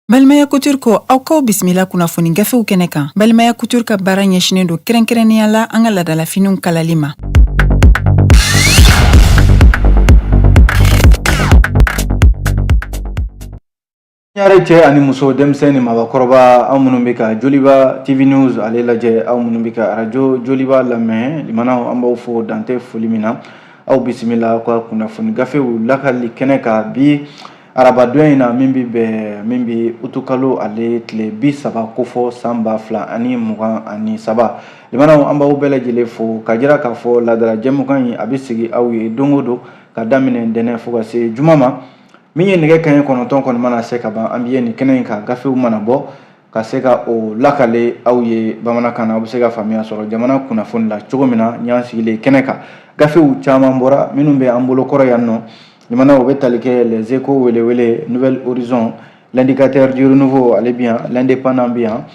Balimaya Couture ko aw k'aw bisimila kunnafoni gafew kɛnɛ kan. Balimaya Couture ka baara ɲɛsinnen don kɛrɛnkɛrɛnnenya la an ka laadalafiniw kalali ma. Ɲare cɛ ani muso, denmisɛn ni mabakɔrɔba, aw minnu bɛ ka Joliba TV News ale lajɛ, aw minnu bɛ ka arajo Joliba lamɛn, limanaw, an b'aw fo dantɛ foli min na. Aw bisimila ka kunnafoni gafew lakali kɛnɛ kan bi arabadon in na, min bɛ bɛn min bɛ utukalo ale tile 30 kofɔ san 2023. Limanaw, an b'aw bɛɛ lajɛlen fo ka jira k'a fɔ laadala jɛmukan in a bɛ sigi aw ye don o don ka daminɛ ntɛnɛn fo ka se juma ma. Min ye nɛgɛ kanɲɛ 9 kɔni mana se ka ban, an bɛ ye nin kɛnɛ in kan, gafew mana bɔ ka se ka o lakale aw ye bamanankan na, aw bɛ se ka faamuya sɔrɔ jamana kunnafoni la cogo min na. Ɲ'an sigilen kɛnɛ kan, gafew caman bɔra minnu bɛ an bolo kɔrɔ yan nɔ. Limanaw, o bɛ tali kɛ Les Échos, Welewele, Nouvel Horizon, L'Indicateur du Renouveau ale bi yan, L'Indépendant bi yan,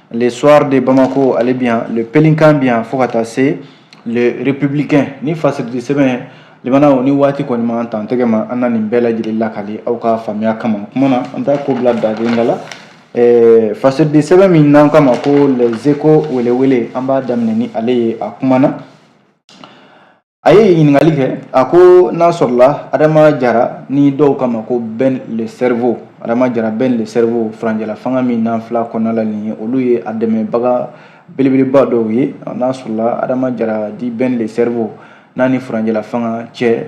Le Soir de Bamako ale bi yan, Le Pélican bi yan, fo ka taa se Le Républicain ni fasiridi sɛbɛn. Limanaw, ni waati kɔni ma an tan tɛgɛ ma, an na nin bɛɛ lajɛlen lakale aw ka faamuya kama. Kuma na, an t'a ko bila dagen da la. Fasiridi sɛbɛn min n'an k'a ma ko Les Échos, Welewele, an b'a daminɛ ni ale ye. A kumana, a ye ɲininkali kɛ, a ko n'a sɔrɔla Adama Jara ni dɔw k'a ma ko Ben le cerveau, Adama Jara Ben le cerveau, furancɛla fanga min n'an fila kɔnɔna la nin ye, olu ye a dɛmɛbaga belebeleba dɔw ye. N'a sɔrɔla Adama Jara dit Ben le cerveau n'a ni furancɛla fanga cɛ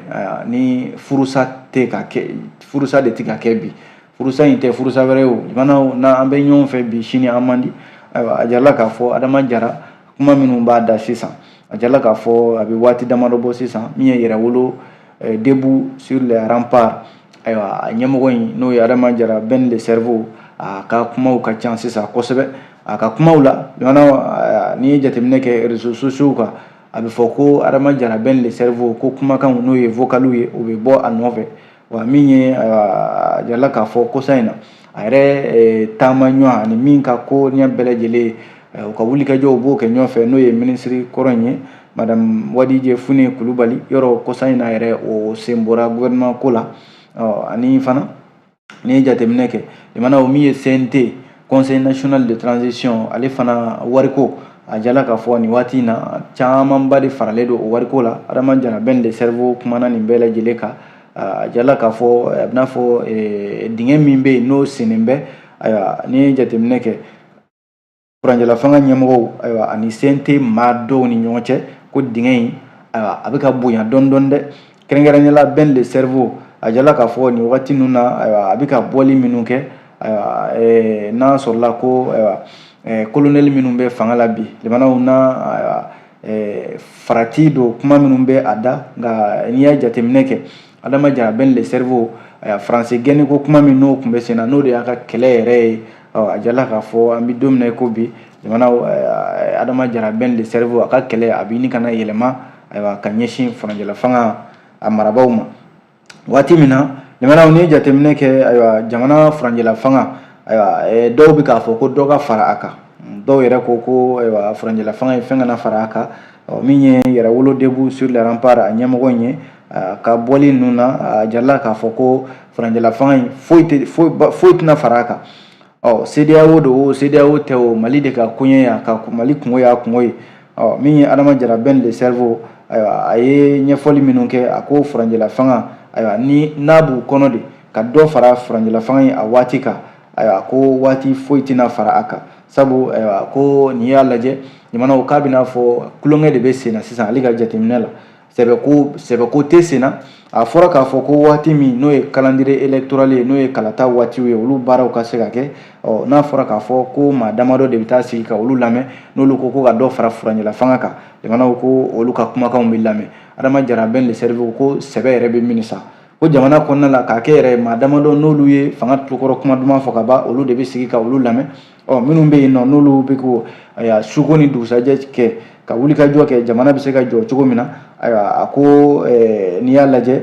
ni furusa tɛ ka kɛ, furusa de tɛ ka kɛ bi, furusa in tɛ furusa wɛrɛ ye o. Limanaw, n'an bɛ ɲɔgɔn fɛ bi, sini an man di. Ayiwa, a jirala k'a fɔ Adama Jara, kuma minnu b'a da sisan, a jirala k'a fɔ a bɛ waati damadɔ bɔ sisan, min ye Yɛrɛwolo Debout sur les Remparts, ayiwa, a ɲɛmɔgɔ in n'o ye Adama Jara Ben le cerveau, a ka kumaw ka ca sisan kosɛbɛ. A ka kumaw la, limanaw, n'i ye jateminɛ kɛ réseaux sociaux kan, a bɛ fɔ ko Adama Jara Ben le cerveau ko kumakanw, n'o ye vocaliw ye, o bɛ bɔ a nɔfɛ. Wa min ye, ayiwa, a jirala k'a fɔ kosa in na, a yɛrɛ taama ɲɔgɔn ani min ka ko ɲɛ bɛɛ lajɛlen, u ka wulikajɔw b'o kɛ ɲɔgɔn fɛ, n'o ye minisiri kɔrɔ in ye, madame Wadije Fune Kulubali. Yɔrɔ kosa in na yɛrɛ, o sen bɔra gouvernement ko la. Ani fana, n'i ye jateminɛ kɛ, limanaw, min ye CNT, Conseil national de transition, ale fana wariko, a jala k'a fɔ nin waati in na, camanba de faralen don o wariko la. Adama Jara Ben le cerveau kumana nin bɛɛ lajɛlen kan. A jala k'a fɔ a bɛ n'a fɔ dingɛ min bɛ yen n'o sennen bɛ. Ayiwa, n'i ye jateminɛ kɛ furancɛla fanga ɲɛmɔgɔw, ayiwa, ani CNT maa dɔw ni ɲɔgɔn cɛ, ko dingɛ in, ayiwa, a bɛ ka bonya dɔɔni dɔɔni dɛ. Kɛrɛnkɛrɛnnenya la, Ben le cerveau, a jala k'a fɔ nin wagati ninnu na, ayiwa, a bɛ ka bɔli minnu kɛ, ayiwa, n'a sɔrɔla ko, ayiwa, colonel minnu bɛ fanga la bi, limanaw, na ayiwa, farati don kuma minnu bɛ a da. Nka n'i y'a jateminɛ kɛ, Adama Jara Ben le cerveau, ayiwa, faransi gɛnni ko kuma min n'o tun bɛ sen na, n'o de y'a ka kɛlɛ yɛrɛ ye. A jala k'a fɔ an bɛ don min na i ko bi, jamana, Adama Jara Ben le cerveau, a ka kɛlɛ a bɛ ɲini ka na yɛlɛma, ayiwa, ka ɲɛsin furancɛla fanga a marabaaw ma. Waati min na, limanaw, n'i ye jateminɛ kɛ, ayiwa, jamana furancɛla fanga, ayiwa, dɔw bɛ k'a fɔ ko dɔ ka fara a kan, dɔw yɛrɛ ko ko, ayiwa, furancɛla fanga ye fɛn kana fara a kan. Min ye Yɛrɛwolo Debout sur les Remparts a ɲɛmɔgɔ in ye, ka bɔli ninnu na, a jirala k'a fɔ ko furancɛla fanga in, foyi tɛ, foyi tɛna fara a kan. Ɔ, CEDEAO don o, CEDEAO tɛ o, Mali de ka koɲɛ y'a ka Mali kungo y'a kungo ye. Ɔ, min ye Adama Jara Ben le cerveau, ayiwa, a ye ɲɛfɔli minnu kɛ, a ko furancɛla fanga, ayiwa, ni n'a b'u kɔnɔ de ka dɔ fara furancɛla fanga in a waati kan, ayiwa, ko waati foyi tɛna fara a kan, sabu, ayiwa, ko n'i y'a lajɛ, jamanaw, k'a bɛna fɔ tulonkɛ de bɛ sen na sisan. Ale ka jateminɛ la, sɛbɛko sɛbɛko tɛ sen na. A fɔra k'a fɔ ko waati min n'o ye calendrier électoral ye, n'o ye kalata waatiw ye, olu baaraw ka se ka kɛ. Ɔ, n'a fɔra k'a fɔ ko maa damadɔ de bɛ taa sigi ka olu lamɛn, n'olu ko ko ka dɔ fara furancɛla fanga kan, jamanaw, ko olu ka kumakanw bɛ lamɛn. Adama Jara Ben le cerveau ko sɛbɛ yɛrɛ bɛ min sa, ko jamana kɔnɔna la, k'a kɛ yɛrɛ maa damadɔ n'olu ye fanga tulokɔrɔ kuma duman fɔ ka ban, olu de bɛ sigi ka olu lamɛn. Ɔ, minnu bɛ yen nɔ, n'olu bɛ ko, ayiwa, suko ni dugusajɛ kɛ ka wulikajɔ kɛ jamana bɛ se ka jɔ cogo min na, ayiwa, a ko n'i y'a lajɛ,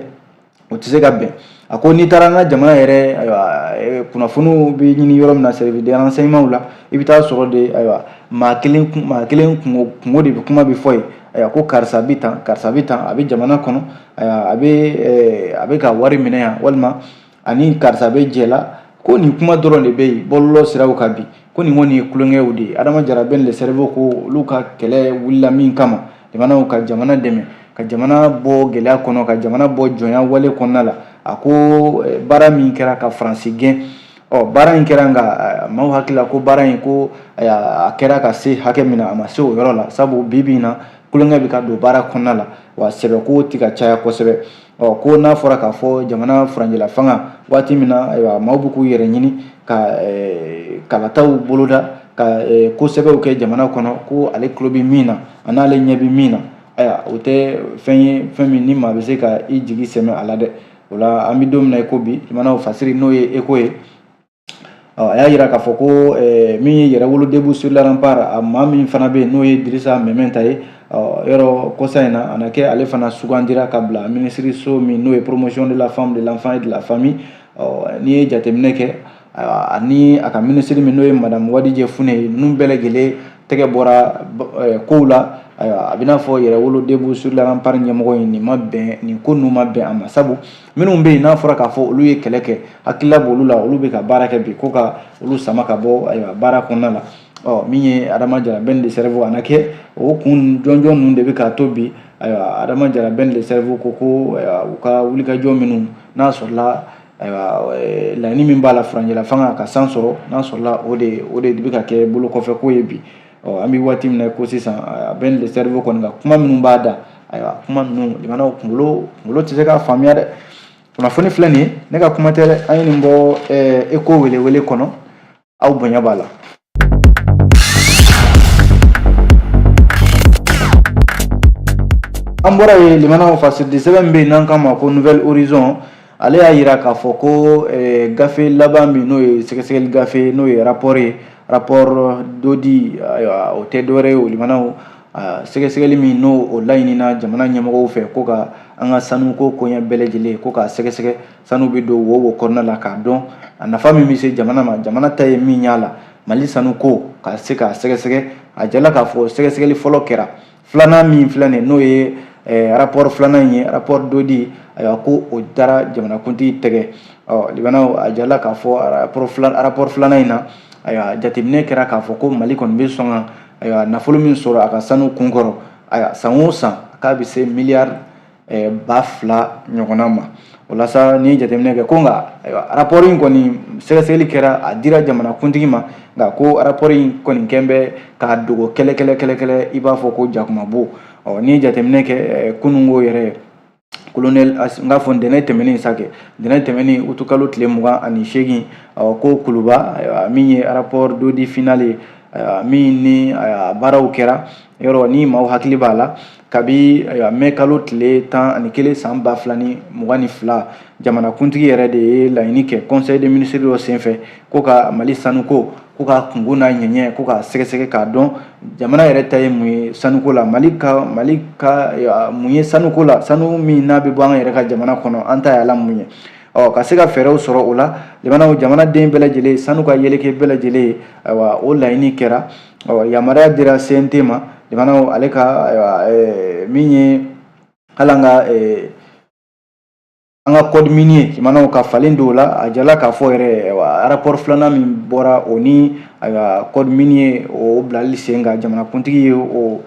o tɛ se ka bɛn. A ko n'i taara an ka jamana yɛrɛ, ayiwa, kunnafoniw bɛ ɲini yɔrɔ min na, service de renseignement la, i bɛ taa sɔrɔ de, ayiwa, maa kelen kungo de bɛ, kuma bɛ fɔ yen, ayiwa, ko karisa bɛ tan, karisa bɛ tan, a bɛ jamana kɔnɔ, ayiwa, a bɛ ka wari minɛ yan, walima ani karisa bɛ jɛ la. Ko nin kuma dɔrɔn de bɛ yen bɔlɔlɔ siraw kan bi, ko nin kɔni ye tulonkɛw de ye. Adama Jara Ben le Cerveau ko olu ka kɛlɛ wulila min kama, limanaw, ka jamana dɛmɛ, ka jamana bɔ gɛlɛya kɔnɔ, ka jamana bɔ jɔnya wale kɔnɔna la. A ko baara min kɛra ka Faransi gɛn, ɔ baara in kɛra, nka maaw hakili la ko baara in, ko a kɛra ka se hakɛ min na, a ma se o yɔrɔ la, sabu bi bi in na tulonkɛ bɛ ka don baara kɔnɔna la, wa sɛbɛko tɛ ka caya kosɛbɛ. Ɔ ko n'a fɔra k'a fɔ jamana furancɛla fanga waati min na, ayiwa, maaw bɛ k'u yɛrɛ ɲini ka kalataw boloda, ka ko sɛbɛw kɛ jamana kɔnɔ, ko ale tulo bɛ min na, a n'ale ɲɛ bɛ min na, ayiwa, o tɛ fɛn ye, fɛn min ni maa bɛ se ka i jigi sɛmɛ a la dɛ. O la, an bɛ don min na i ko bi, jamanaw fasiri n'o ye Échos ye, a y'a jira k'a fɔ ko min ye Yɛrɛwolo Debout sur les Remparts, a maa min fana bɛ yen n'o ye Dirisa Mɛmɛnta ye, yɔrɔ kɔsa in na, a na kɛ ale fana sugandira ka bila minisiriso min n'o ye promotion de la femme, de l'enfant et de la famille. N'i ye jateminɛ kɛ, ani a ka minisiri min n'o ye madame Wadijɛ Fune ye, ninnu bɛɛ lajɛlen tɛgɛ bɔra kow la. Ayiwa, a bɛ n'a fɔ Yɛrɛwolo Debout sur les Remparts ɲɛmɔgɔ in, nin ma bɛn, nin ko ninnu ma bɛn a ma, sabu minnu bɛ yen n'a fɔra k'a fɔ olu ye kɛlɛ kɛ, hakilila b'olu la, olu bɛ ka baara kɛ bi, ko ka olu sama ka bɔ, ayiwa, baara kɔnɔna la. Ɔ min ye Adama Jara Ben le Cerveau, a na kɛ o kun jɔnjɔn ninnu de bɛ k'a to bi, ayiwa, Adama Jara Ben le Cerveau ko ayiwa, u ka wulikajɔ minnu n'a sɔrɔla, ayiwa, laɲini min b'a la, furancɛla fanga ka san sɔrɔ, n'a sɔrɔla o de bɛ ka kɛ bolo kɔfɛ ko ye bi. Ɔ an bɛ waati min na ko sisan, Ben le Cerveau kɔni ka kuma minnu b'a da, ayiwa, kuma ninnu, limanaw, kunkolo tɛ se k'a faamuya dɛ. Kunnafoni filɛ nin ye, ne ka kuma tɛ dɛ, an ye nin bɔ Échos welewele kɔnɔ, aw bonya b'a la. An bɔra yen, limanaw, fasiridi sɛbɛn bɛ yen n'an k'a ma ko Nouvel Horizon, ale y'a jira k'a fɔ ko gafe laban min n'o ye sɛgɛsɛgɛli gafe, n'o ye rapport ye, rapport d'audit, ayiwa, o tɛ dɔwɛrɛ ye o, limanaw, sɛgɛsɛgɛli min n'o o laɲinina jamana ɲɛmɔgɔw fɛ, ko ka an ka sanuko koɲɛ bɛɛ lajɛlen, ko k'a sɛgɛsɛgɛ, sanu bɛ don wo wo kɔnɔna la, k'a dɔn a nafa min bɛ se jamana ma, jamana ta ye min y'a la, Mali sanuko, ka se k'a sɛgɛsɛgɛ. A jala k'a fɔ sɛgɛsɛgɛli fɔlɔ kɛra, filanan min filɛ nin n'o ye rapport filanan in ye, rapport d'audit, ayiwa, ko o dara jamanakuntigi tɛgɛ. Ɔ limanaw, a jala k'a fɔ rapport filanan in na, ayiwa, jateminɛ kɛra k'a fɔ ko Mali kɔni bɛ sɔn ka, ayiwa, nafolo min sɔrɔ a ka sanu kunkɔrɔ, ayiwa, san o san, k'a bɛ se miliyari 2000 ɲɔgɔnna ma. O la sa, n'i ye jateminɛ kɛ ko nka, ayiwa, rapport in kɔni sɛgɛsɛgɛli kɛra, a dira jamanakuntigi ma, nka ko rapport in kɔni kɛn bɛ k'a dogo kɛlɛ kɛlɛ kɛlɛ kɛlɛ, i b'a fɔ ko jakumabo. Ɔ n'i ye jateminɛ kɛ, kununko yɛrɛ, colonel, n k'a fɔ ntɛnɛn tɛmɛnen sa kɛ, ntɛnɛn tɛmɛnen, utukalo tile 28, ko Kuluba, ayiwa, min ye rapport d'audit final ye, min ni a baaraw kɛra yɔrɔ ni maaw hakili b'a la, kabi, ayiwa, mɛ kalo tile 11 san 2022, jamanakuntigi yɛrɛ de ye laɲini kɛ conseil des ministres dɔ senfɛ, ko ka Mali sanuko, ko ka kungo n'a ɲɛɲɛ, ko k'a sɛgɛsɛgɛ k'a dɔn jamana yɛrɛ ta ye mun ye sanuko la, Mali ka mun ye sanuko la, sanu min n'a bɛ bɔ an yɛrɛ ka jamana kɔnɔ, an ta y'a la mun ye. Ɔ ka se ka fɛɛrɛw sɔrɔ o la, jamanaw, jamanaden bɛɛ lajɛlen, sanu ka yeleke bɛɛ lajɛlen ye, ayiwa, o laɲini kɛra. Ɔ yamaruya dira CNT ma, jamanaw, ale ka, ayiwa, min ye hali an ka code minier, jamanaw, ka falen don o la. A jala k'a fɔ yɛrɛ, ayiwa, rapport filanan min bɔra o ni, ayiwa, code minier o bilali sen kan, jamanakuntigi ye o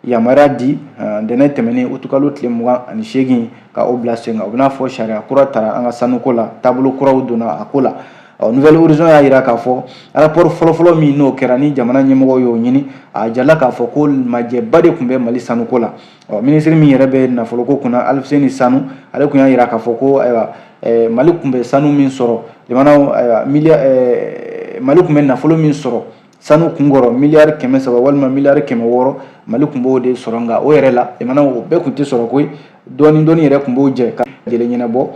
yamaruya di ntɛnɛn tɛmɛnen, utukalo tile 28, ka o bila sen kan. O bɛna fɔ sariya kura tara an ka sanuko la, taabolo kuraw donna a ko la. Ɔ Nouvel Horizon y'a jira k'a fɔ rapport fɔlɔfɔlɔ min n'o kɛra, ni jamana ɲɛmɔgɔw y'o ɲini, a jala k'a fɔ ko majɛba de tun bɛ Mali sanuko la. Ɔ minisiri min yɛrɛ bɛ nafoloko kunna, Alifuseni Sanu, ale tun y'a jira k'a fɔ ko, ayiwa, Mali tun bɛ sanu min sɔrɔ, jamanaw, ayiwa, miliyari, Mali tun bɛ nafolo min sɔrɔ sanu kunkɔrɔ, miliyari 300 walima miliyari 600, Mali tun b'o de sɔrɔ. Nka o yɛrɛ la, jamanaw, o bɛɛ tun tɛ sɔrɔ koyi, dɔɔni dɔɔni yɛrɛ tun b'o jɛ ka lajɛlen ɲɛnabɔ.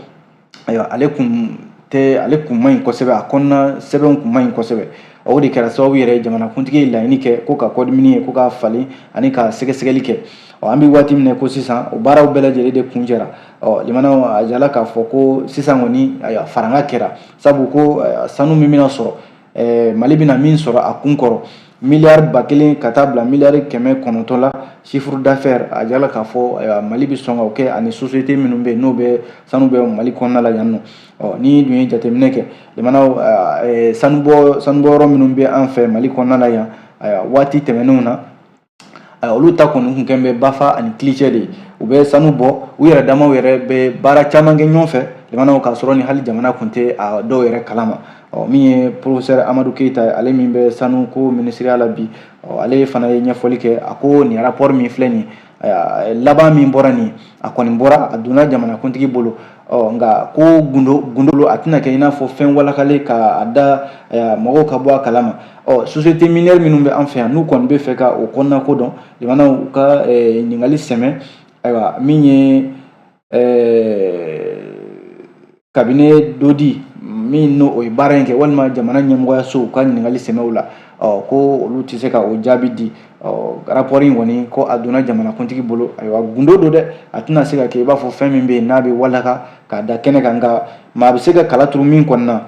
Ayiwa, ale kun tɛ, ale kun man ɲi kosɛbɛ, a kɔnɔna sɛbɛnw kun man ɲi kosɛbɛ. O de kɛra sababu yɛrɛ ye jamanakuntigi ye laɲini kɛ ko ka code minier, ko k'a falen ani ka sɛgɛsɛgɛli kɛ. Ɔ an bɛ waati min na ko sisan, o baaraw bɛɛ lajɛlen de kun jɛra. Ɔ limanaw, a jala k'a fɔ ko sisan kɔni, ayiwa, faranga kɛra, sabu ko sanu min bɛna sɔrɔ, Mali bɛna min sɔrɔ a kun kɔrɔ, Miliyari 1000 ka taa bila miliyari 900 la chiffre d'affaires, a jirala k'a fɔ ayiwa Mali bɛ sɔn ka o kɛ ani société minnu bɛ yen n'o bɛ sanu bɛ Mali kɔnɔna la yan nɔ. Ɔ ni dun ye jateminɛ kɛ, limanaw, sanubɔyɔrɔ minnu bɛ an fɛ Mali kɔnɔna la yan, ayiwa waati tɛmɛnenw na, olu ta kɔni kun kɛn bɛ Bafa ani Kilicɛ de ye. U bɛ sanu bɔ, u yɛrɛ damaw yɛrɛ bɛ baara caman kɛ ɲɔgɔn fɛ, limanaw, k'a sɔrɔ ni hali jamana kun tɛ a dɔw yɛrɛ kalama. Ɔ min ye professeur Amadu Keyita, ale min bɛ sanu ko minisiriya la bi, ɔ ale fana ye ɲɛfɔli kɛ. A ko nin rapport min filɛ nin ye, laban min bɔra nin, a kɔni bɔra, a donna jamanakuntigi bolo. Ɔ nka ko gundo gundo, a tɛna kɛ i n'a fɔ fɛn walakalen k'a da mɔgɔw ka bɔ a kalama. Ɔ société minière minnu bɛ an fɛ yan, n'u kɔni bɛ fɛ ka o kɔnɔna ko dɔn, limanaw, u ka ɲininkali sɛmɛ, ayiwa min ye cabinet d'audit min n'o o ye baara in kɛ, walima jamana ɲɛmɔgɔyaso, u ka ɲininkali sɛmɛ o la. Ɔ ko olu tɛ se ka o jaabi di. Ɔ rapport in kɔni, ko a donna jamanakuntigi bolo, ayiwa gundo don dɛ, a tɛna se ka kɛ i b'a fɔ fɛn min bɛ yen n'a bɛ walaka k'a da kɛnɛ kan. Nka maa bɛ se ka kala turu min kɔni na,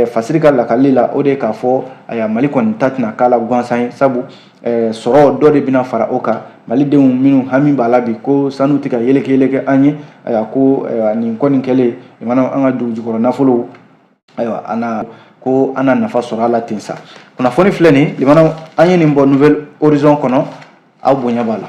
Fasiri ka lakali la, o de ye k'a fɔ ayiwa Mali kɔni ta tɛna k'a la gansan ye, sabu sɔrɔ dɔ de bɛna fara o kan. Malidenw minnu hami b'a la bi ko sanu tɛ ka yeleke yeleke an ye, ayiwa ko nin kɔni kɛlen, an ka dugu jukɔrɔ nafolo, ayiwa an na ko an na nafa sɔrɔ a la ten sa. Kunnafoni filɛ nin, limanaw, an ye nin bɔ Nouvel Horizon kɔnɔ, aw bonya b'a la.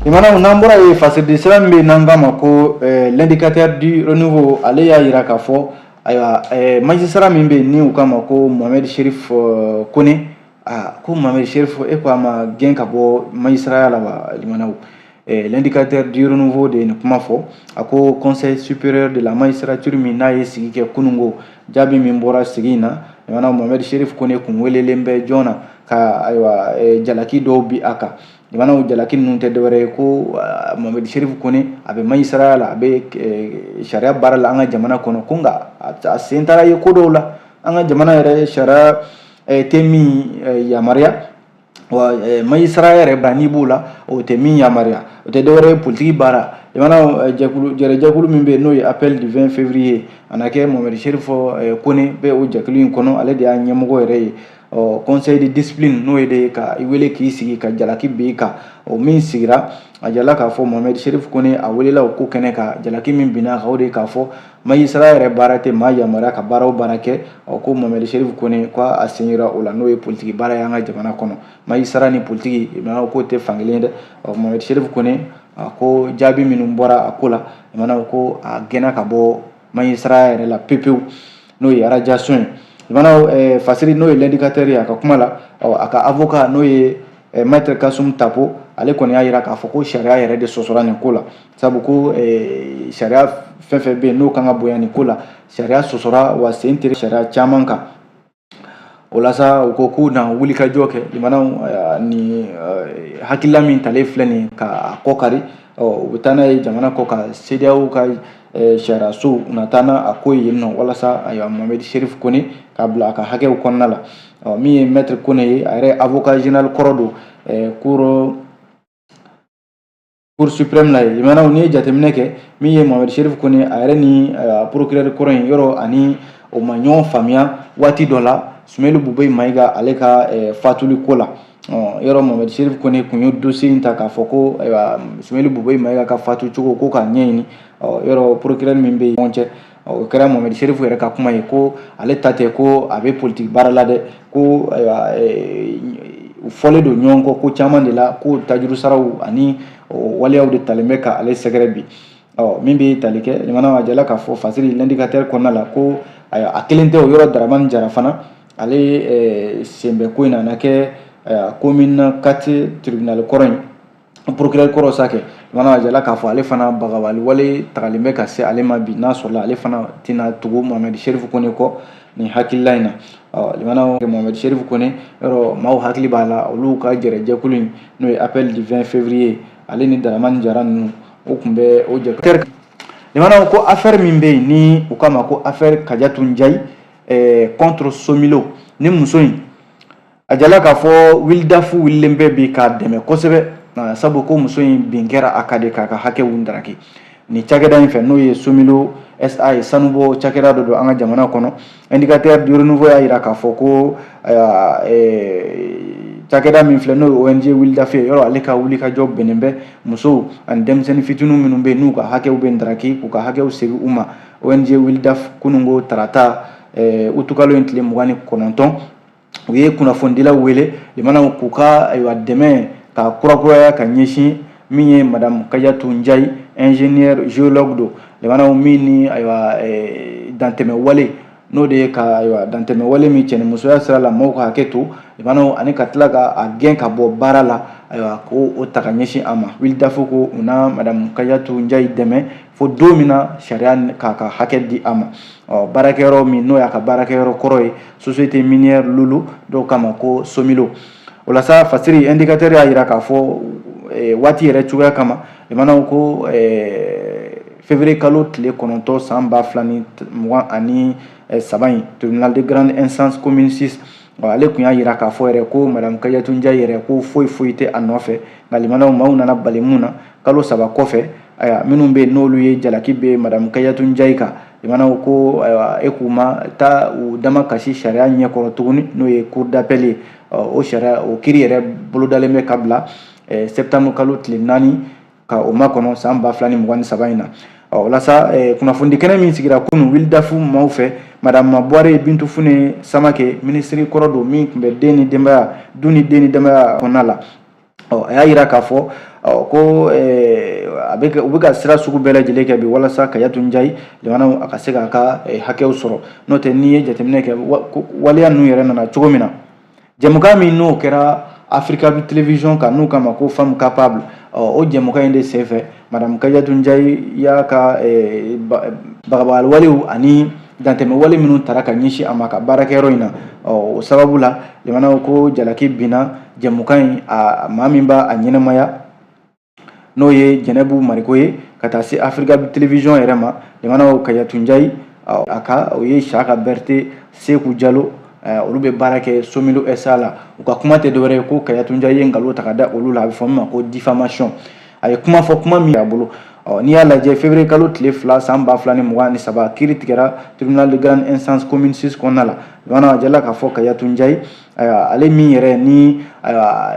Limanaw, n'an bɔra yen, fasiridi sɛbɛn min bɛ yen n'an k'a ma ko L'Indicateur du Renouveau, ale y'a jira k'a fɔ ayiwa magistrat min bɛ yen ni u k'a ma ko Mohamed Cherif Kone, aa ko Mohamed Cherif, e ko a ma gɛn ka bɔ magistraya la wa? Limanaw, L'Indicateur du Renouveau de ye nin kuma fɔ. A ko Conseil supérieur de la magistrature min n'a ye sigi kɛ kununko, jaabi min bɔra sigi in na, limanaw, Mohamed Cherif Kone kun welelen bɛ joona ka ayiwa jalaki dɔw bi a kan. Limanaw, jalaki ninnu tɛ dɔwɛrɛ ye ko Mohamed Cherif Kone, a bɛ magistraya la, a bɛ sariya baara la an ka jamana kɔnɔ, ko nka a sen taara ye ko dɔw la an ka jamana yɛrɛ sariya tɛ min yamaruya, wa magistraya yɛrɛ ba n'i b'o la, o tɛ min yamaruya, o tɛ dɔwɛrɛ ye politiki baara. Limanaw, jɛkulu jɛrɛjɛkulu min bɛ yen n'o ye Appel du 20 février, a na kɛ Mohamed Cherif Kone bɛ o jɛkulu in kɔnɔ, ale de y'a ɲɛmɔgɔ yɛrɛ ye. Ɔ conseil de discipline, n'o ye de ka i wele k'i sigi ka jalaki bin i kan, o min sigira, a jirala k'a fɔ Mohamed Cherif Kone, a welela o ko kɛnɛ kan. Jalaki min binna a kan, o de ye k'a fɔ magistrat yɛrɛ baara tɛ maa yamaruya ka baara o baara kɛ. Ɔ ko Mohamed Cherif Kone, ko a sen yera o la, n'o ye politiki baara ye an ka jamana kɔnɔ. Magistrat ni politiki, k'o tɛ fankelen ye dɛ. Ɔ Mohamed Cherif Kone, a ko jaabi minnu bɔra a ko la, ko a gɛnna ka bɔ magistrat yɛrɛ la pepewu, n'o ye radiation ye. Limanaw, Fasiri, n'o ye L'Indicateur ye, a ka kuma la, ɔ a ka avocat, n'o ye maître Kassoum Tapo, ale kɔni y'a jira k'a fɔ ko sariya yɛrɛ de sɔsɔra nin ko la, sabu ko sariya fɛn fɛn bɛ yen n'o kan ka bonya nin ko la, sariya sɔsɔra, wa sen tɛ sariya caman kan o la sa. U ko k'u na wulikajɔ kɛ. Limanaw, ni hakilila min talen filɛ nin ka kɔ kari, u bɛ taa n'a ye jamana kɔ kan, CEDEAO ka sariyaso, u na taa n'a a ko ye yen nɔ, walasa ayiwa Mohamed Cherif Kone k'a bila a ka hakɛw kɔnɔna la. Ɔ min ye maître Kone ye, a yɛrɛ avocat général kɔrɔ don cour suprême la ye. Limanaw, n'i ye jateminɛ kɛ, min ye Mohamed Cherif Kone, a yɛrɛ ni procureur kɔrɔ in yɔrɔ, ani o ma ɲɔgɔn faamuya waati dɔ la, Soumeylou Boubèye Maïga, ale ka fatuli ko la. Yɔrɔ Mohamed Cherif Kone kun ye dossier in ta k'a fɔ ko ayiwa Soumeylou Boubèye Maïga ka fatu cogo ko k'a ɲɛɲini. Yɔrɔ procureur min bɛ ɲɔgɔn cɛ, o kɛra Mohamed Cherif yɛrɛ ka kuma ye ko ale ta tɛ ko a bɛ politique baara la dɛ, ko ayiwa u fɔlen don ɲɔgɔn kɔ ko caman de la, ko tajuru saraw ani waleyaw de talen bɛ ka ale sɛgɛrɛ bi. Ɔ min bɛ tali kɛ, limanaw, a jala k'a fɔ Fasiri L'Indicateur kɔnɔna la ko ayiwa a kelen tɛ o yɔrɔ, Dramane Jara fana, ale sen bɛ ko in na, a na kɛ commune 4 tribunal kɔrɔ in procureur kɔrɔ sa kɛ. Limanaw, a jala k'a fɔ ale fana bagabali wale tagalen bɛ ka se ale ma bi, n'a sɔrɔla ale fana tɛna tugu Mohamed Cherif Kone kɔ nin hakilila in na. Ɔ limanaw, Mohamed Cherif Kone, yɔrɔ maaw hakili b'a la, olu ka jɛrɛjɛkulu in, n'o ye Appel du 20 février, ale ni Dramane Jara ninnu, o tun bɛ o jɛ. Limanaw, ko affaire min bɛ yen ni u k'a ma ko affaire Kadiatou Ndiaye contre Somilo, ni muso in, a jala k'a fɔ Wildaf wulilen bɛ bi k'a dɛmɛ kosɛbɛ, sabu ko muso in bin kɛra a kan de k'a ka hakɛw daraki. Nin cakɛda in fɛ, n'o ye Somilo SA ye, sanubɔ cakɛda dɔ don an ka jamana kɔnɔ. Indicateur du Renouveau y'a jira k'a fɔ ko cakɛda min filɛ, n'o ye ONG WILDAF ye, yɔrɔ ale ka wulikajɔ bɛnnen bɛ musow ani denmisɛnnin fitininw minnu bɛ yen, n'u ka hakɛw bɛ ndaraki, k'u ka hakɛw segin u ma. ONG WILDAF, kununko tarata, utukalo in tile 29, u ye kunnafonidilaw wele limanaw k'u ka ayiwa dɛmɛ ka kurakuraya ka ɲɛsin min ye madame Kajatu Njayi, ingénieur géologue don limanaw, min ni ayiwa dantɛmɛ wale, n'o de ye ka ayiwa dantɛmɛ wale min cɛnimusoya sira la, maaw ka hakɛ to limanaw, ani ka tila ka a gɛn ka bɔ baara la, ayiwa ko o ta ka ɲɛsin a ma. WILDAF ko u na madame Kajatu Njayi dɛmɛ fo don min na sariya k'a ka hakɛ di a ma. Ɔ baarakɛyɔrɔ min n'o y'a ka baarakɛyɔrɔ kɔrɔ ye, Société Minière Loulo, dɔw k'a ma ko Somilo. O la sa, Fasiri Indicateur y'a jira k'a fɔ waati yɛrɛ cogoya kama limanaw, ko février kalo tile 9 san 2023 in, tribunal de grande instance commune 6, ale tun y'a jira k'a fɔ yɛrɛ ko madame Kajatu Njayi yɛrɛ, ko foyi foyi tɛ a nɔfɛ. Nka limanaw, maaw nana bali mun na kalo 3 kɔfɛ, ayiwa minnu bɛ yen n'olu ye jalaki bɛ madame Kajatu Njayi kan limanaw, ko ayiwa e k'u ma taa u dama kasi sariya ɲɛkɔrɔ tuguni, n'o ye cour d'appel ye. O sariya o kiiri yɛrɛ bolodalen bɛ ka bila septembre kalo tile 4 ka o makɔnɔ san 2023 in na. Ɔ walasa kunnafoni kɛnɛ min sigira kunun WILDAF maaw fɛ, madame Buware Bintu Fune Samakɛ, minisiri kɔrɔ don min tun bɛ den ni denbaya, du ni den ni denbaya kɔnɔna la, ɔ a y'a jira k'a fɔ ko a bɛ u bɛ ka sira sugu bɛɛ lajɛlen kɛ bi walasa Kajatu Njayi limanaw, a ka se k'a ka hakɛw sɔrɔ. N'o tɛ, n'i ye jateminɛ kɛ, waleya ninnu yɛrɛ nana cogo min na, jɛmukan min n'o kɛra Africa Télévision kan, n'u k'a ma ko Femme Capable, o jɛmukan in de senfɛ, madame Kajatu Njayi y'a ka bagabagali walew ani dantɛmɛ wale minnu tara ka ɲɛsin a ma ka baarakɛyɔrɔ in na. O sababu la limanaw, ko jalaki binna jɛmukan in a maa min b'a a ɲɛnamaya, n'o ye Jɛnɛbu Mariko ye, ka taa se Africa Télévision yɛrɛ ma. Limanaw, Kajatu Njayi a ka o ye Saka Berete, Seku Jalo, olu bɛ baara kɛ Somilo SA la. U ka kuma tɛ dɔwɛrɛ ye ko Kajatu Njayi ye nkalon ta ka da olu la, a bɛ fɔ min ma ko diffamation. A ye kuma fɔ, kuma min a bolo. Ɔ n'i y'a lajɛ, février kalo tile 2 san 2023, kiiri tigɛra tribunal de grande instance commune 6 kɔnɔna la. Limanaw, a jala k'a fɔ Kajatu Njayi, ayiwa ale min yɛrɛ ni ayiwa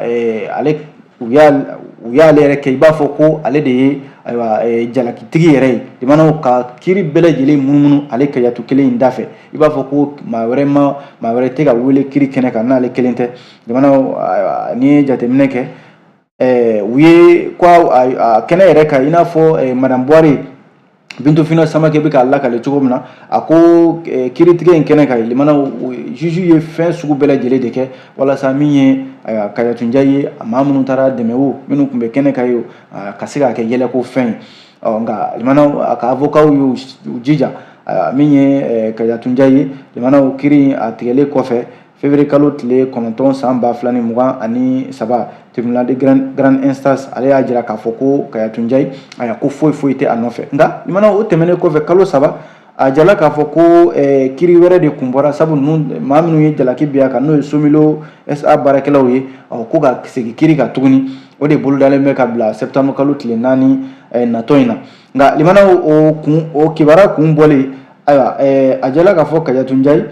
ale u y'ale yɛrɛ kɛ i b'a fɔ ko ale de ye ayiwa jalakitigi yɛrɛ ye limanaw, ka kiiri bɛɛ lajɛlen munumunu ale Kajatu kelen in da fɛ, i b'a fɔ ko maa wɛrɛ ma, maa wɛrɛ tɛ ka wele kiiri kɛnɛ kan n'ale kelen tɛ. Limanaw, n'i ye jateminɛ kɛ, u ye ko a kɛnɛ yɛrɛ kan, i n'a fɔ madame Buware Bintu Fina Samakɛ bɛ k'a lakale cogo min na, a ko kiiritigɛ in kɛnɛ kan limanaw, juge ye fɛn sugu bɛɛ lajɛlen de kɛ walasa min ye ayiwa Kajatu Njayi ye, maa minnu taara dɛmɛ o, minnu tun bɛ kɛnɛ kan ye, ka se k'a kɛ yɛlɛko fɛn ye. Ɔ nka limanaw, a ka avocat y'u jija. Min ye Kajatu Njayi ye limanaw, kiiri a tigɛlen kɔfɛ février kalo tile 9 san 2023, tribunal de grande instance, ale y'a jira k'a fɔ ko Kajatu Njayi, ayiwa ko foyi foyi tɛ a nɔfɛ. Nka limanaw, o tɛmɛnen kɔfɛ kalo 3, a jala k'a fɔ ko kiiri wɛrɛ de kun bɔra, sabu ninnu maa minnu ye jalaki bin a kan, n'o ye Somilo SA baarakɛlaw ye, ɔ ko ka segin kiiri kan tuguni, o de bolodalen bɛ ka bila septembre kalo tile 4 natɔ in na. Nka limanaw, o kun o kibaruya kun bɔlen, ayiwa a jala k'a fɔ Kajatu Njayi,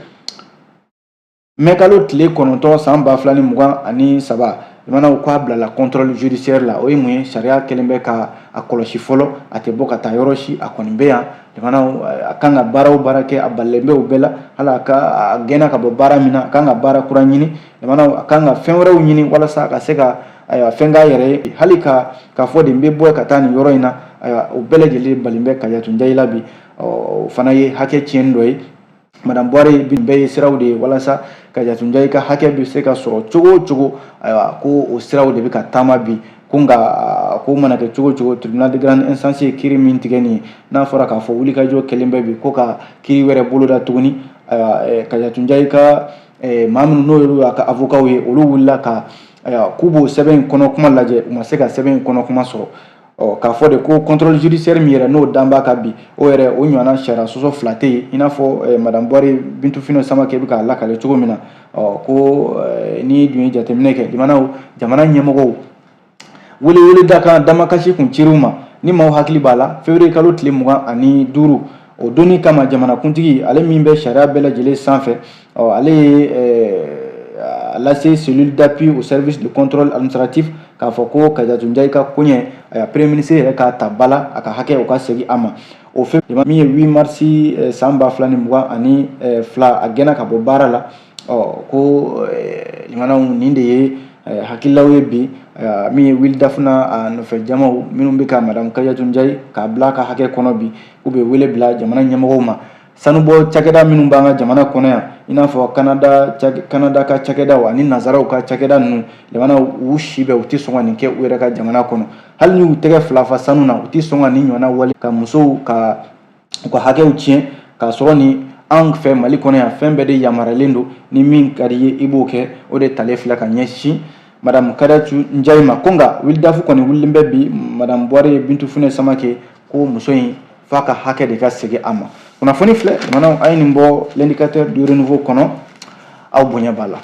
mɛ kalo tile 9 san 2023 limanaw, k'a bilala contrôle judiciaire la. O ye mun ye? Sariya kɛlen bɛ ka a kɔlɔsi fɔlɔ, a tɛ bɔ ka taa yɔrɔ si, a kɔni bɛ yan limanaw. A kan ka baara o baara kɛ, a balilen bɛ o bɛɛ la. Hali a ka a gɛnna ka bɔ baara min na, a kan ka baara kura ɲini limanaw, a kan ka fɛn wɛrɛw ɲini walasa a ka se ka ayiwa fɛn k'a yɛrɛ ye. Hali ka k'a fɔ de n bɛ bɔ ka taa nin yɔrɔ in na, ayiwa o bɛɛ lajɛlen balen bɛ Kajatu Njayi la bi. O fana ye hakɛ tiɲɛni dɔ ye. Madame Buware bɛɛ ye siraw de ye walasa Kajatu Njayi ka hakɛ bɛ se ka sɔrɔ cogo o cogo. Ayiwa ko o siraw de bɛ ka taama bi ko. Nka ko mana kɛ cogo o cogo, tribunal de grande instance ye kiiri min tigɛ nin ye, n'a fɔra k'a fɔ wulikajɔ kɛlen bɛ bi ko ka kiiri wɛrɛ boloda tuguni, ayiwa Kajatu Njayi ka maa minnu n'olu y'a ka avocat ye, olu wulila ka ayiwa k'u b'o sɛbɛn in kɔnɔ kuma lajɛ, u ma se ka sɛbɛn in kɔnɔ kuma sɔrɔ. Ɔ k'a fɔ de ko contrôle judiciaire min yɛrɛ n'o dan b'a kan bi, o yɛrɛ o ɲɔgɔnna sariya sɔsɔ fila tɛ yen, i n'a fɔ madame Buware Bintu Fina Samakɛ bɛ k'a lakale cogo min na. Ɔ ko n'i dun ye jateminɛ kɛ limanaw, jamana ɲɛmɔgɔw welewele da kan damakasi kun cir'u ma. Ni maaw hakili b'a la, février kalo tile 25, o donni kama, jamanakuntigi, ale min bɛ sariya bɛɛ lajɛlen sanfɛ, ɔ ale ye a lase cellule d'appui au service de contrôle administratif k'a fɔ ko Kajatu Njayi ka koɲɛ, ayiwa, premier ministre yɛrɛ k'a ta ba la, a ka hakɛ o ka segin a ma. O fɛn min ye 8 mars san 2022, a gɛnna ka bɔ baara la. Ɔ ko limanaw, nin de ye hakililaw ye bi. Min ye WILDAF n'a a nɔfɛ jamaw minnu bɛ ka madame Kajatu Njayi k'a bila a ka hakɛ kɔnɔ bi, k'u bɛ wele bila jamana ɲɛmɔgɔw ma. Sanubɔ cakɛda minnu b'an ka jamana kɔnɔ yan, i n'a fɔ Kanada ka cakɛdaw ani nansaraw ka cakɛda ninnu, limanaw, u si bɛɛ u tɛ sɔn ka nin kɛ u yɛrɛ ka jamana kɔnɔ. Hali n'u tɛgɛ fila fa sanu na, u tɛ sɔn ka nin ɲɔgɔnna wale ka musow ka u ka hakɛw tiɲɛ, k'a sɔrɔ ni an fɛ Mali kɔnɔ yan, fɛn bɛɛ de yamaruyalen don. Ni min ka di i ye, i b'o kɛ. O de talen filɛ ka ɲɛsin madame Kajatu Njayi ma. Ko nka WILDAF kɔni wulilen bɛ bi, madame Buware Bintu Funɛ Samake, ko muso in f'a ka hakɛ de ka segin a ma. Kunnafoni filɛ, limanaw, a ye nin bɔ L'Indicateur du Renouveau kɔnɔ, aw bonya b'a la.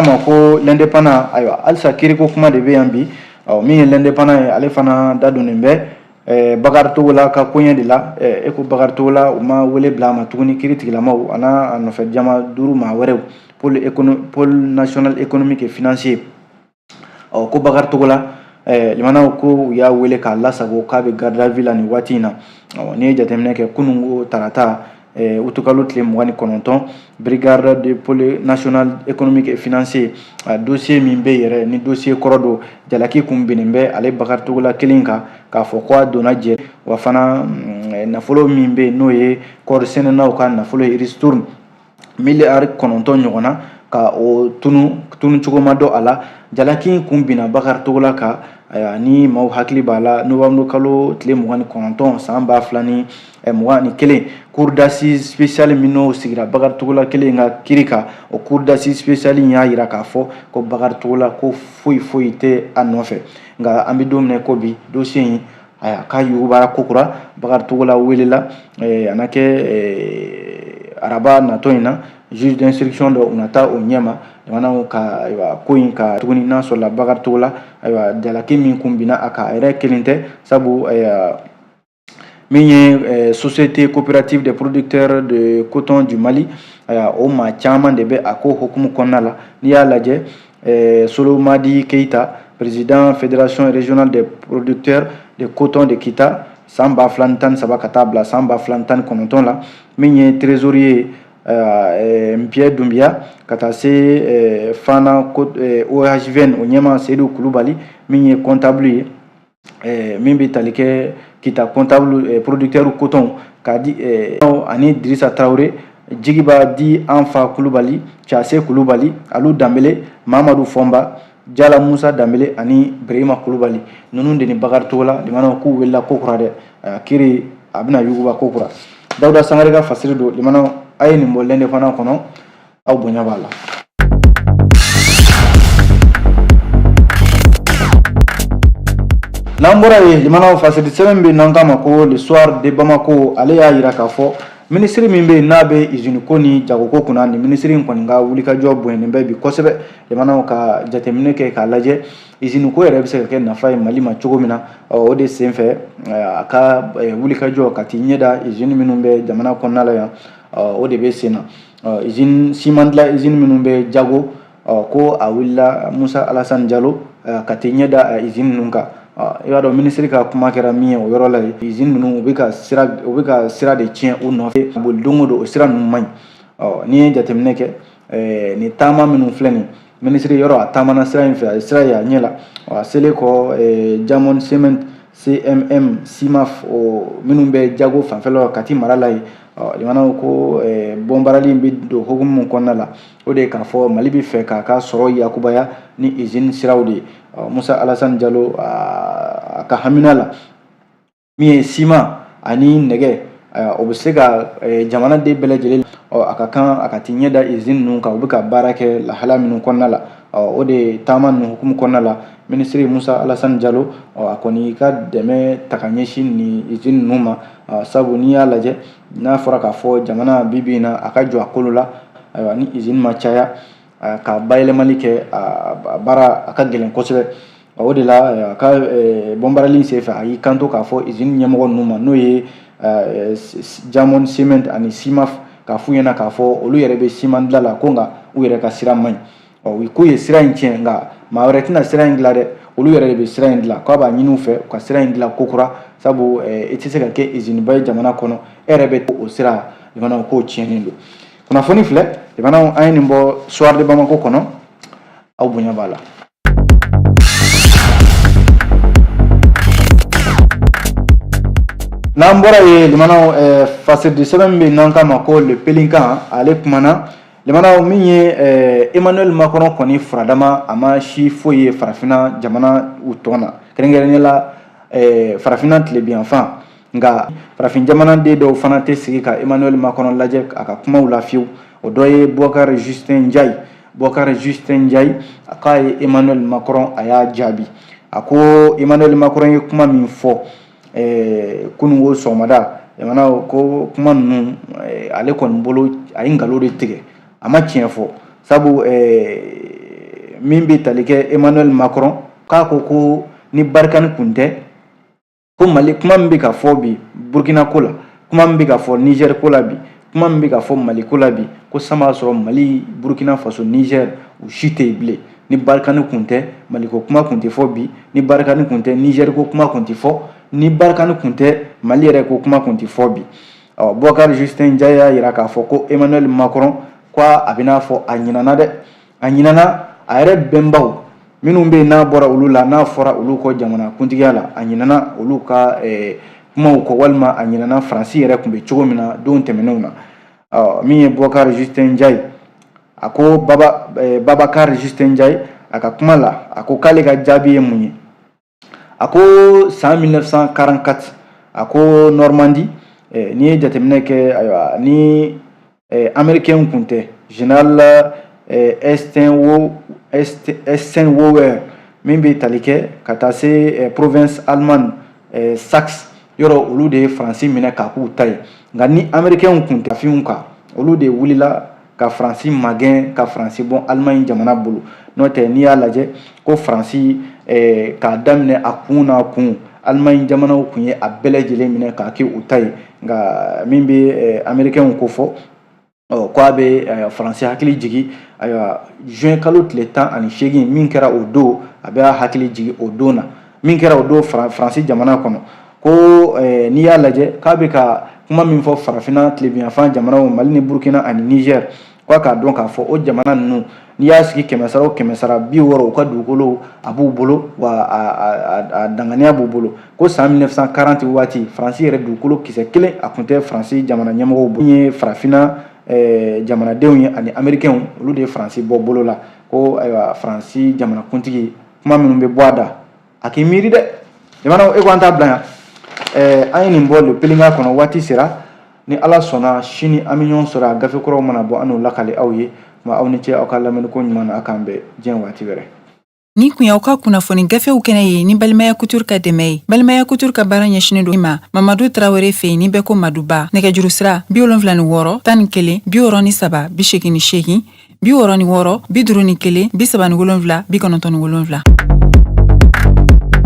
Ma ko L'Indépendant, ayiwa, halisa kiriko kuma de bɛ yan bi. Ɔ min ye L'Indépendant ye, ale fana da donnen bɛ Bakari Togola ka koɲɛ de la. E ko Bakari Togola, u ma wele bila a ma tuguni. Kiri tigilamaw a n'a a nɔfɛ jama duuru maa wɛrɛw, pôle national économique et financier. Ɔ ko Bakari Togola, limanaw, ko u y'a wele k'a lasago k'a bɛ garde à vue la nin waati in na. Ɔ n'i ye jateminɛ kɛ, kunun ko tarata, utukalo tile 29, brigade de pôle national économique et financier, a dossier min bɛ yɛrɛ ni dossier kɔrɔ don, jalaki kun binnen bɛ ale Bakari Togola kelen kan k'a fɔ ko a donna jɛ wa fana nafolo min bɛ yen, n'o ye kɔɔri sɛnɛnaw ka nafolo ye, ristourne miliyari 9 ɲɔgɔn na, ka o tunu tunu cogo ma dɔn a la. Jalaki kun binna Bakari Togola kan. Ayiwa, ni maaw hakili b'a la, novembre kalo tile 29 san 2021, cour d'assises spéciale min n'o sigira Bakari Togola kelen ka kiri kan, o cour d'assises spéciale in y'a jira k'a fɔ ko Bakari Togola ko foyi foyi tɛ a nɔfɛ. Nka an bɛ don min na ko bi, dossier in, ayiwa, k'a yugubara kokura. Bakari Togola welela, a na kɛ araba natɔ in na, juge d'instruction dɔ u na taa o ɲɛma jamanaw ka, ayiwa, ko in ka tuguni n'a sɔrɔla Bakari Togola, ayiwa, jalaki min kun binna a kan, a yɛrɛ kelen tɛ, sabu ayiwa, min ye Société coopérative des producteurs de coton du Mali, ayiwa, o maa caman de bɛ a ko hukumu kɔnɔna la. N'i y'a lajɛ, Solomadi Keita, président fédération régionale des producteurs de coton de Kita san 2013 ka taa bila san 2019 la, min ye trésorier Npiyɛ Dunbiya, ka taa se Fana OHVN o ɲɛmaa Seyidu Kulubali, min ye comptable ye, min bɛ tali kɛ Kita comptable producteur coton k'a di, ani Dirisa Tarawele, Jigiba di an fa Kulubali, Case Kulubali, Alu Danbele, Mamadu Fɔnba, Jala Musa Danbele ani Birima Kulubali. Ninnu de ni Bakari Togola, limanaw, k'u welela ko kura dɛ. Kiri a bɛna yuguba ko kura. Dawuda Sangare ka fasiri don. Limanaw, a ye nin bɔ L'Indépendant kɔnɔ, aw bonya b'a la. N'an bɔra yen, limanaw, fasiri sɛbɛn bɛ n'an k'a ma ko Le Soir de Bamako, ale y'a jira k'a fɔ minisiri min bɛ yen n'a bɛ izini ko ni jagoko kunna, nin minisiri in kɔni ka wulikajɔ bonyanen bɛ bi kosɛbɛ. Limanaw, ka jateminɛ kɛ k'a lajɛ izini ko yɛrɛ bɛ se ka kɛ nafa ye Mali ma cogo min na, o de senfɛ a ka wulikajɔ ka t'i ɲɛ da izini minnu bɛ jamana kɔnɔna la yan, o de bɛ sen na. Izini siman dilan, izini minnu bɛ jago, ko a wulila Musa Alasani Jalo ka t'i ɲɛ da izini ninnu kan. I b'a dɔn, minisiri ka kuma kɛra min ye o yɔrɔ la, izini ninnu u bɛ ka sira de tiɲɛ u nɔfɛ boli don o don, o sira ninnu man ɲi. N'i ye jateminɛ kɛ, nin taama minnu filɛ nin minisiri yɔrɔ, a taamana sira in fɛ, a ye sira ye a ɲɛ la. A selen kɔ Diamond Cement, CMM, Cimaf, o minnu bɛ jago fanfɛla Kati mara la yen, limanaw, ko bɔnbarali in bɛ don hukumu min kɔnɔna la, o de ye k'a fɔ Mali bɛ fɛ k'a ka sɔrɔ yakubaya ni izini siraw de ye. Musa Alasani Jalo, a ka hamina la, min ye siman ani nɛgɛ, o bɛ se ka jamanaden bɛɛ lajɛlen, a ka kan a ka t'i ɲɛ da izini ninnu kan, u bɛ ka baara kɛ lahala minnu kɔnɔna la. O de taama ninnu hukumu kɔnɔna la, minisiri Musa Alasani Jalo, a kɔni ka dɛmɛ ta ka ɲɛsin nin izini ninnu ma, sabu n'i y'a lajɛ, n'a fɔra k'a fɔ jamana bi bi in na a ka jɔ a kolo la, ayiwa, ni izini ma caya, ka bayɛlɛmali kɛ, a baara a ka gɛlɛn kosɛbɛ. O de la a ka bɔnbarali senfɛ, a y'i kanto k'a fɔ usine ɲɛmɔgɔ ninnu ma, n'o ye Diamond Cement ani Cimaf, k'a f'u ɲɛna k'a fɔ olu yɛrɛ bɛ siman dilan la, ko nka u yɛrɛ ka sira man ɲi. Ɔ, k'u ye sira in tiɲɛ, nka maa wɛrɛ tɛna sira in dilan dɛ, olu yɛrɛ de bɛ sira in dilan. K'a b'a ɲini u fɛ u ka sira in dilan kokura, sabu i tɛ se ka kɛ usine ba ye jamana kɔnɔ, e yɛrɛ bɛ o sira jamana k'o tiɲɛnen don. Kunnafoni filɛ jamana, an ye nin bɔ Soir de Bamako kɔnɔ, aw bonya b'a la. N'an bɔra yen, limanaw, fasiridi sɛbɛn min bɛ n'an k'a ma ko Le Pélican, ale kumana, limanaw, min ye Emmanuel Macron kɔni furadama, a ma si foyi ye farafinna jamana u tɔn na, kɛrɛnkɛrɛnnenya la farafinna tilebinyanfan. Nka farafin jamanaden dɔw fana tɛ sigi ka Emmanuel Macron lajɛ a ka kumaw la fiyewu. O dɔ ye Boubacar Justin Ndiaye. Boubacar Justin Ndiaye, a k'a ye Emmanuel Macron, a y'a jaabi. A ko Emmanuel Macron ye kuma min fɔ kununko sɔgɔmada, jamana ko kuma ninnu, ale kɔni bolo, a ye nkalon de tigɛ, a ma tiɲɛ fɔ, sabu min bɛ tali kɛ Emmanuel Macron k'a ko ko ni Barkhane kun tɛ, ko Mali kuma min bɛ ka fɔ bi Burkina ko la, kuma min bɛ ka fɔ Niger ko la bi, kuma min bɛ ka fɔ Mali ko la bi, ko san b'a sɔrɔ Mali, Burkina Faso, Niger, u si tɛ yen bilen. Ni Barkhane kun tɛ, Mali ko kuma kun tɛ fɔ bi. Ni Barkhane kun tɛ, Niger ko kuma kun tɛ fɔ. Ni Barkhane kun tɛ, Mali yɛrɛ ko kuma kun tɛ fɔ bi. Ɔ, Boubacar Justin Ndiaye y'a jira k'a fɔ ko Emmanuel Macron, ko a bɛna fɔ a ɲinana dɛ, a ɲinana a yɛrɛ bɛnbaw minnu bɛ yen n'a bɔra olu la, n'a fɔra olu kɔ jamana kuntigiya la, a ɲinana olu ka kumaw kɔ, walima a ɲinana Faransi yɛrɛ tun bɛ cogo min na don tɛmɛnenw na. Ɔ, min ye Boubacar Justin Ndiaye, a ko Baba Babacar Justin Ndiaye, a ka kuma la, a ko k'ale ka jaabi ye mun ye? A ko san 1944, a ko Normandie, n'i ye jateminɛ kɛ, ayiwa, ni américain kun tɛ, général Eisenhower min bɛ tali kɛ ka taa se province allemande Saxe yɔrɔ, olu de ye Faransi minɛ k'a k'u ta ye. Nka ni américain kun tɛ finw kan, olu de wulila ka Faransi magɛn, ka Faransi bɔ Allemagne jamana bolo. N'o tɛ, n'i y'a lajɛ ko Faransi k'a daminɛ a kun n'a kun, Allemagne jamanaw kun ye a bɛɛ lajɛlen minɛ k'a kɛ u ta ye. Nka min bɛ américain ko fɔ, ɔ, ko a bɛ Faransi hakili jigin, ayiwa, juin kalo tile 18 min kɛra o don, a bɛ hakili jigin o don na min kɛra o don Faransi jamana kɔnɔ. Ko n'i y'a lajɛ k'a bɛ ka kuma min fɔ farafinna tilebinyanfan jamanaw, Mali ni Burukina ani Niger, k'a k'a dɔn k'a fɔ o jamana ninnu, n'i y'a sigi kɛmɛ sara o kɛmɛ sara, 60 u ka dugukolo a b'u bolo, wa a danganiya b'u bolo. Ko san 1940 waati, Faransi yɛrɛ dugukolo kisɛ kelen a tun tɛ Faransi jamana ɲɛmɔgɔw bolo. Ye farafinna jamanadenw ye ani américains, olu de ye Faransi bɔ bolo la. Ko ayiwa, Faransi jamanakuntigi, kuma minnu bɛ bɔ a da, a k'i miiri dɛ. Jamana e ko an t'a bila yan. An ye nin bɔ Le Pélican kɔnɔ. Waati sera, ni Ala sɔnna, sini an bɛ ɲɔgɔn sɔrɔ a gafe kuraw mana bɔ, an n'o lakale aw ye. Kuma aw ni ce aw ka lamɛnni ko ɲuman na, a k'an bɛn diɲɛ waati wɛrɛ. Nin kun y'aw ka kunnafoni gafew kɛnɛ ye ni Balimaya Couture ka dɛmɛ ye. Balimaya Couture ka baara ɲɛsinin don ma Mamadu Tarawele fɛ yen, ni bɛɛ ko Maduba. Nɛgɛjuru sira 76 11 63 88, 66 51 37 97.